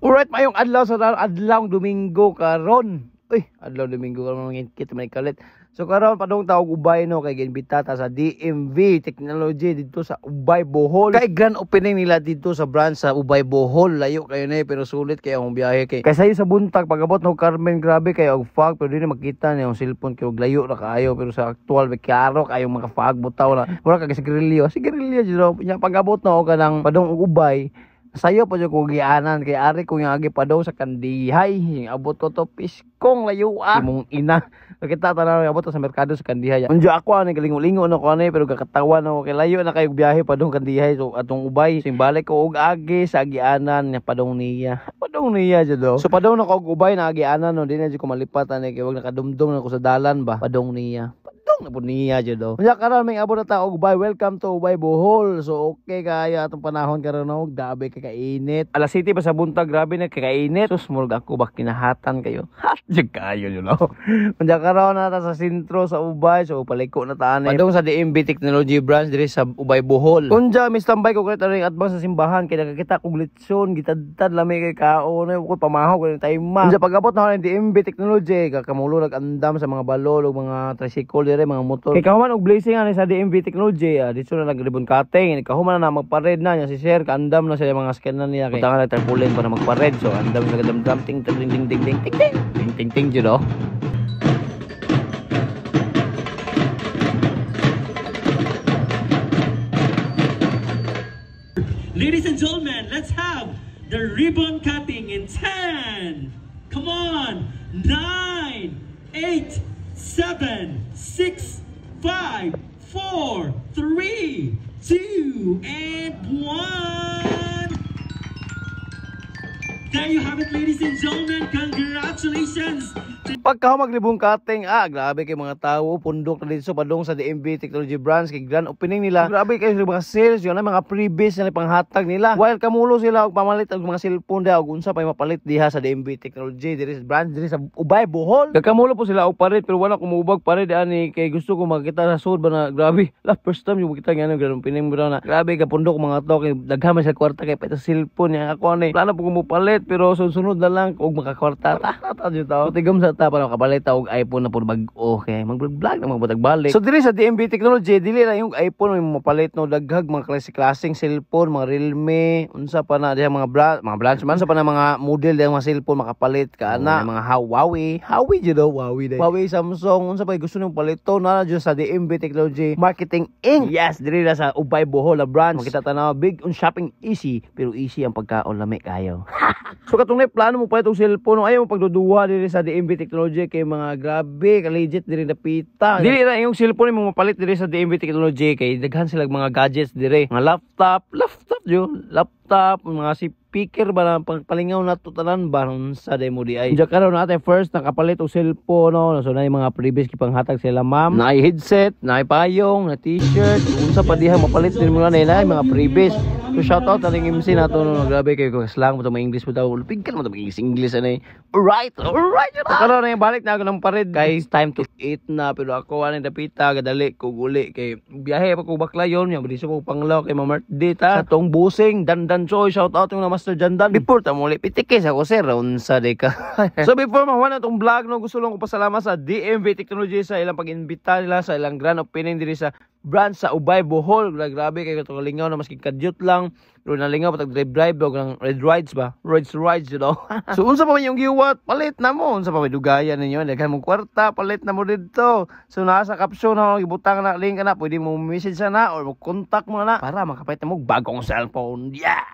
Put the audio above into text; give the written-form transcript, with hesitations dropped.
Alright, mayong adlaw sa adlaw Domingo karon. Uy, adlaw Domingo karon mga kita may kalit. So karon padung ta og Ubay no kay giimbita ta sa DMV Technology dito sa Ubay, Bohol. Kay grand opening nila dito sa branch sa Ubay, Bohol. Layo kayo na eh, pero sulit kayo ang biyahe kay sayo sa buntag pagabot no Carmen, grabe kayo og fog, pero di na makita niya ang cellphone kay og layo ra kaayo, pero sa aktual may klaro kayo mga fog butaw na. Mura kag sigarilyo, sigarilyo jud nya pagabot no kanang padung og Ubay. Sayo pa jud ko gianan kay ari ko nga agi pa daw sa Kandihay. Abot ko to piskong layo ah. Imong ina. Nakita tanan abot sa merkado sa Kandihay. Unjo ako ani galingo-lingo no ko ani pero kakatawa no kay layo na kayo biyahe padung Kandihay so atong Ubay. Simbalik ko og agi sa agianan nya padung niya. Padung niya jud do. So padung na ko og Ubay na agianan no di na jud ko malipat ani kay wag nakadumdum na ko sa dalan ba. Padung niya. Padung na pud niya jud do. Unya karon may abot na ta og Ubay. Welcome to Ubay, Bohol. So okay kaya atong panahon karon no. Grabe kay kainit. Alas 7 pa sa buntag, grabe na kay kainit. Sus, murag ako ba kinahatan kayo. Hot jud kayo jud no. Unya karon na ta sa sentro sa Ubay. So paliko na ta ani. Padung sa DMV Technology branch diri sa Ubay, Bohol. Unja mi standby ko kay ring atbang sa simbahan kay nakakita kog litson gitadtad lami kay kaon na ko pamahaw ko time ma. Unja pagabot na ako ng DMV Technology kakamulo nag-andam sa mga balol ug mga tricycle diri, mga motor. Kay kahuman og blessing ani sa DMV Technology, dito na nag ribbon cutting, kahuman na magpared na niya si sir, kaandam na siya mga scanner niya kay butangan na tarpaulin para magpared. So andam na gadamdam ting ting ting ting ting ting ting ting ting ting jud oh. Ladies and gentlemen, let's have the ribbon cutting in 10. Come on. 9, 8, 7, 6, 5, 4, 3, 2, and 1. There you have it, ladies and gentlemen. Congratulations. Pagka mag-ribbon cutting, grabe kay mga tao, pundok na dito padung sa DMV Technology branch kay grand opening nila. Grabe kay mga sales, yun na mga freebies na panghatag nila. While kamulo sila og pamalit og mga cellphone diha og unsa pa mapalit diha sa DMV Technology diri sa branch diri sa Ubay, Bohol. Kakamulo po sila og pared pero wala kumubag pared ani kay gusto ko makita sa sud ba na grabe. La first time yung makita nga grand opening bro na. Grabe ka pundok mga tao kay daghan man sa kwarta kay pita cellphone niya ako ani. Plano po ko mopalit pero sunod na lang og makakwarta ta. Ta jud tao. Tigom sa ta para makapalit og iPhone na pud bag-o kay mag-vlog na magbutag balik. So diri sa DMV Technology dili na yung iPhone may mapalit no, daghag mga klase-klaseng cellphone, mga Realme, unsa pa na diha mga mga branch man sa pa na mga model diha mga cellphone makapalit ka ana, mga Huawei, Huawei jud oh, Huawei day. Huawei, Samsung, unsa pa gusto nimo palito na jud sa DMV Technology Marketing Inc. Yes, diri na sa Ubay, Bohol na branch. Makita tanaw big on shopping easy pero easy ang pagkaon lami kayo. So katong na plano mo palit og cellphone no, ayaw mo pagduduwa diri sa DMV Technology kay mga grabe ka legit diri napita. Dili ra yung cellphone mo mapalit diri sa DMV Technology kay daghan sila mga gadgets diri, mga laptop, laptop yo, laptop, mga speaker ba na pangpalingaw na to tanan ba unsa day mo di ay. Diyan karon natin first nakapalit og cellphone no. So na mga previous gipanghatag sila ma'am, na headset, na payong, na t-shirt, unsa pa diha mapalit din mo na na mga previous. So shout out aning MC nato no, grabe kay ko slang mo to mga English mo daw, lupig ka mo to mga English English ani. Alright, alright. So karon na balik na ako ng pared guys, time to eat na pero ako ani dapita gadali ko guli kay biyahe pa ko Baclayon nya dito ko Panglao kay Ma'am ta. Sa tong busing Dandan Choy, shout out yung na Master Jandan. Before ta muli pitike sa ko sir unsa day ka. So before mahuman na tong vlog no, gusto lang ko pasalamat sa DMV Technology sa ilang pag-imbita nila sa ilang grand opening diri sa branch sa Ubay, Bohol. Grabe kay katong lingaw na maski kadyot lang pero nalingaw patag drive drive dog ng red rides ba, rides rides you know. So unsa pa man yung giwat palit na mo, unsa pa may dugayan ninyo daghan mong kwarta palit na mo didto. So naa sa caption na gibutang na link na pwede mo message na or mo contact mo na para makapalit na mo bagong cellphone. Yeah.